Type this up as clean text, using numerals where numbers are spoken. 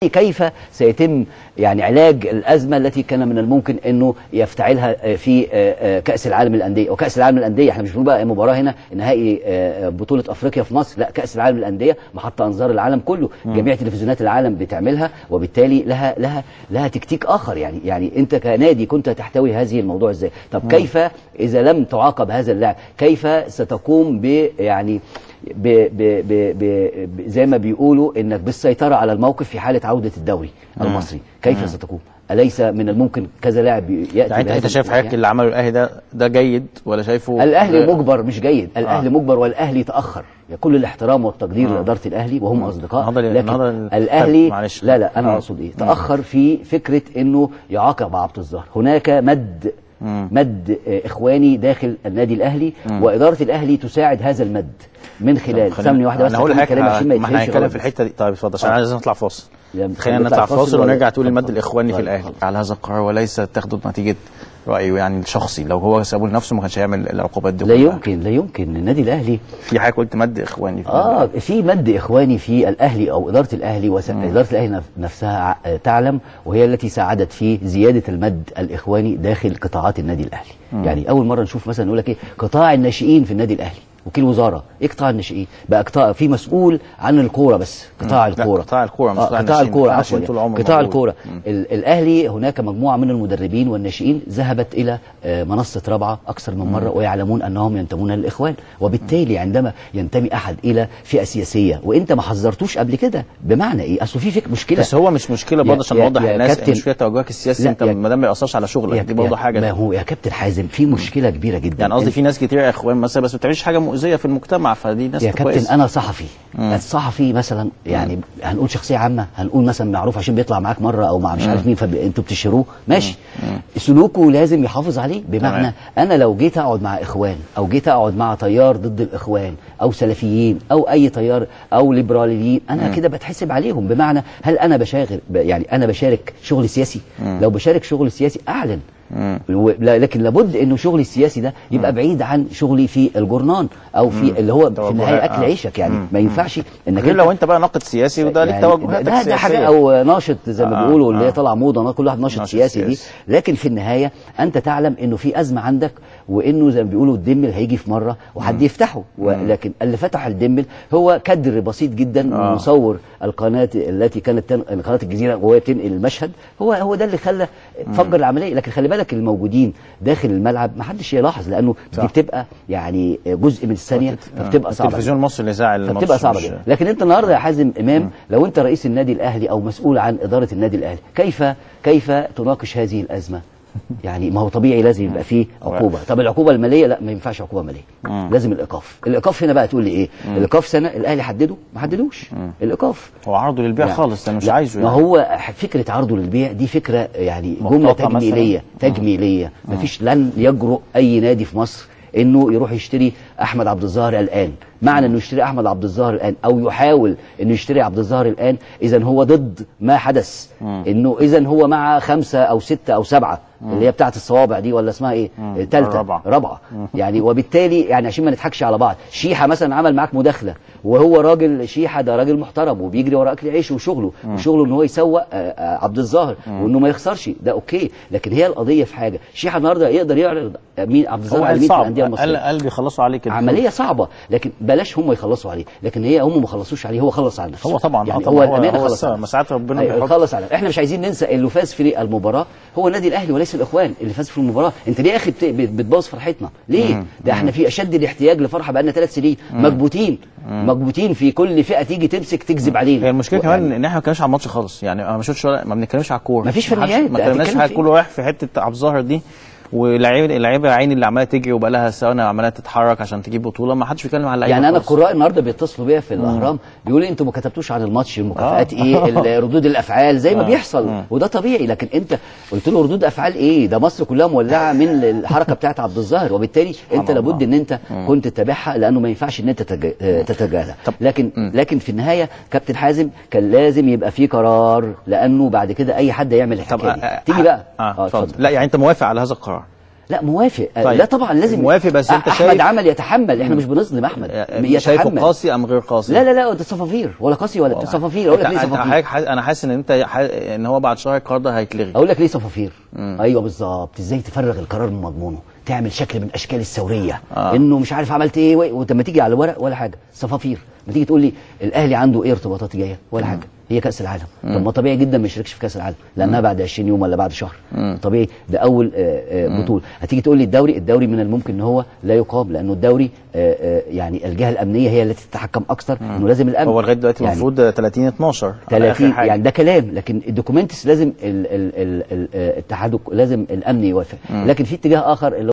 كيف سيتم يعني علاج الأزمة التي كان من الممكن أنه يفتعلها في كأس العالم للأندية؟ وكأس العالم للأندية احنا مش بنقول بقى مباراة هنا نهائي بطولة أفريقيا في مصر، لا، كأس العالم للأندية محط أنظار العالم كله، جميع تلفزيونات العالم بتعملها، وبالتالي لها لها لها تكتيك آخر. يعني أنت كنادي كنت تحتوي هذه الموضوع إزاي؟ طب كيف إذا لم تعاقب هذا اللاعب كيف ستقوم ب يعني ب ب ب ب زي ما بيقولوا انك بالسيطره على الموقف في حاله عوده الدوري المصري؟ كيف ستقوم؟ اليس من الممكن كذا لاعب ياتي؟ يعني انت شايف حضرتك اللي عمله الاهلي ده جيد ولا شايفه؟ الاهلي مجبر مش جيد، الاهلي مجبر، والاهلي تاخر. كل الاحترام والتقدير لادارة الاهلي وهم اصدقاء، لكن الاهلي لا لا انا اقصد ايه؟ تاخر في فكرة انه يعاقب عبد الظاهر. هناك مد اخواني داخل النادي الاهلي، واداره الاهلي تساعد هذا المد من خلال سامني واحدة بس. انا هقول لك ما احنا هنتكلم في الحتة دي. طيب اتفضل عشان عايز نطلع فاصل. خلينا نطلع فاصل ونرجع تقول المد الاخواني في الاهلي على هذا القرار، وليس تاخده نتيجة رايه يعني الشخصي. لو هو سابه لنفسه ما كانش هيعمل العقوبات دي. لا يمكن، لا يمكن. النادي الاهلي في حاجة قلت مد اخواني في في مد اخواني في الاهلي او ادارة الاهلي، واداره الاهلي نفسها تعلم، وهي التي ساعدت في زيادة المد الاخواني داخل قطاعات النادي الاهلي. يعني اول مرة نشوف مثلا يقول لك ايه قطاع الناشئين في النادي الاهلي، وكيل وزارة ايه قطاع الناشئين؟ بقى قطاع في مسؤول عن الكورة بس، قطاع الكورة، قطاع الكورة مش قطاع الكورة، عفوا قطاع الكورة. الاهلي هناك مجموعة من المدربين والناشئين ذهبت الى منصة رابعه اكثر من مرة، ويعلمون انهم ينتمون للاخوان، وبالتالي عندما ينتمي احد الى فئة سياسية وانت ما حذرتوش قبل كده، بمعنى ايه؟ اصل في مشكلة. بس هو مش مشكلة برضه عشان نوضح للناس، مش فيها توجهك السياسي انت ما دام ما ياثرش على شغلك دي برضه حاجة. ما هو يا كابتن حازم في مشكلة كبيرة جدا. يعني قصدي في ناس كتير يا اخوان مثلا بس ما بتعملش حاجة مؤذية في المجتمع، فدي ناس يا كابتن. انا صحفي، الصحفي مثلا يعني هنقول شخصية عامة، هنقول مثلا معروف عشان بيطلع معاك مرة او مع مش عارف مين، فانتوا بتشهروه ماشي، سلوكه لازم يحافظ عليه. بمعنى انا لو جيت اقعد مع اخوان او جيت اقعد مع تيار ضد الاخوان او سلفيين او اي تيار او ليبراليين، انا كده بتحسب عليهم. بمعنى هل انا بشاغل يعني انا بشارك شغل سياسي؟ لو بشارك شغل سياسي اعلن، لكن لابد انه شغلي السياسي ده يبقى بعيد عن شغلي في الجورنان او في اللي هو في النهاية اكل عيشك. يعني ما ينفعش انك غير لو انت بقى ناقد سياسي وده ليك توجهاتك السياسية، ده حاجة، او ناشط زي ما بيقولوا اللي هي طالعه موضة، كل واحد ناشط سياسي دي. لكن في النهاية انت تعلم انه في ازمة عندك، وانه زي ما بيقولوا الدمل هيجي في مرة وحد يفتحه، ولكن اللي فتح الدمل هو كدر بسيط جدا من مصور القناة التي كانت قناة الجزيرة وهي بتنقل المشهد، هو ده اللي خلى فجر العملية. لكن خلي بالك الموجودين داخل الملعب ما حدش يلاحظ، لانه دي بتبقى يعني جزء من الثانية، فبتبقى صعبة. التلفزيون المصري اللي زعل الماتش فبتبقى صعبة جدا. لكن انت النهارده يا حازم امام لو انت رئيس النادي الاهلي او مسؤول عن ادارة النادي الاهلي، كيف تناقش هذه الازمة؟ يعني ما هو طبيعي لازم يبقى فيه عقوبه. طب العقوبة المالية؟ لا، ما ينفعش عقوبه ماليه، لازم الايقاف. الايقاف هنا بقى تقول لي ايه؟ الايقاف سنة، الاهلي حدده ما حددوش الايقاف، هو عرضه للبيع يعني خالص، انا مش عايزه يعني. ما هو فكرة عرضه للبيع دي فكرة يعني جملة تجميليه تجميليه، ما فيش، لن يجرؤ اي نادي في مصر انه يروح يشتري احمد عبد الظاهر الان. معنى انه يشتري احمد عبد الظاهر الان او يحاول انه يشتري عبد الظاهر الان، اذا هو ضد ما حدث، انه اذا هو مع 5 أو 6 أو 7 اللي هي بتاعه الصوابع دي، ولا اسمها ايه؟ ثالثة رابعه يعني. وبالتالي يعني عشان ما نضحكش على بعض، شيحه مثلا عمل معاك مداخله، وهو راجل شيحه ده راجل محترم وبيجري ورا اكل عيشه وشغله، وشغله ان هو يسوق عبد الظاهر وانه ما يخسرش، ده okay. لكن هي القضية في حاجة، شيحه النهارده يقدر يعرض مين عبد الظاهر على مين في الاندية المصرية؟ قال بيخلصوا عليه كده، عملية صعبة. لكن بلاش هم يخلصوا عليه، لكن هي هم ما خلصوش عليه، هو خلص على نفسه هو طبعا. يعني هو الامانة خلص، ساعات ربنا بيحط خلص على. احنا مش عايزين ننسى اللي فاز في المباراة هو النادي الاهلي وليس الاخوان اللي فاز في المباراة. انت ليه يا اخي بتبوظ فرحتنا ليه؟ ده احنا في اشد الاحتياج لفرحه بقالنا 3 سنين، مكبوتين مكبوتين في كل فئة تيجي تمسك تكذب علينا. هي المشكلة كمان ان احنا ما بنتكلمش على الماتش خالص، يعني انا ما شفتش، ما بنتكلمش على الكورة، ما فيش فنيات، ما اتكلمناش حاجة، كله رايح في حتة عبد الظاهر دي، واللعيبة عيني اللي عماله تجري وبقى لها سنة عماله تتحرك عشان تجيب بطوله، ما حدش بيتكلم على اللعيبة. يعني انا القراء النهارده بيتصلوا بيا في الاهرام بيقولوا لي انتوا ما كتبتوش عن الماتش، المكافآت ايه، ردود الافعال زي ما بيحصل، وده طبيعي. لكن انت قلت له ردود افعال ايه؟ ده مصر كلها مولعه من الحركة بتاعت عبد الظاهر، وبالتالي انت لابد ان انت كنت تتابعها، لانه ما ينفعش ان انت تتجاهلها. لكن في النهاية كابتن حازم كان لازم يبقى في قرار، لانه بعد كده اي حد يعمل الحكاية دي. تيجي بقى اتفضل. لا يعني انت موافق على هذا القرار؟ لا موافق. طيب. لا طبعا لازم موافق، بس انت شايف احمد عمل يتحمل، احنا مش بنظلم احمد. يتحمل. شايفه قاسي ام غير قاسي؟ لا لا لا، ده صفافير ولا قاسي ولا صفافير. اقول لك ليه صفافير؟ انا حاسس ان انت ان هو بعد شهر القرار ده هيتلغي. اقول لك ليه صفافير؟ ايوه بالظبط. ازاي تفرغ القرار من مضمونه، تعمل شكل من اشكال الثورية، انه مش عارف عملت ايه، ولما تيجي على الورق ولا حاجة صفافير. ما تيجي تقول لي الاهلي عنده ايه ارتباطات جاية ولا حاجة، هي كاس العالم. طب ما طبيعي جدا ما يشاركش في كاس العالم لانها بعد 20 يوم ولا بعد شهر. طبيعي، ده اول بطوله. هتيجي تقول لي الدوري من الممكن ان هو لا يقام، لانه الدوري يعني الجهة الامنية هي التي تتحكم اكثر، انه لازم الامن. هو لغاية دلوقتي المفروض 30/12 30 يعني ده كلام، لكن ال documents لازم الاتحاد لازم الامن يوافق. لكن في اتجاه اخر اللي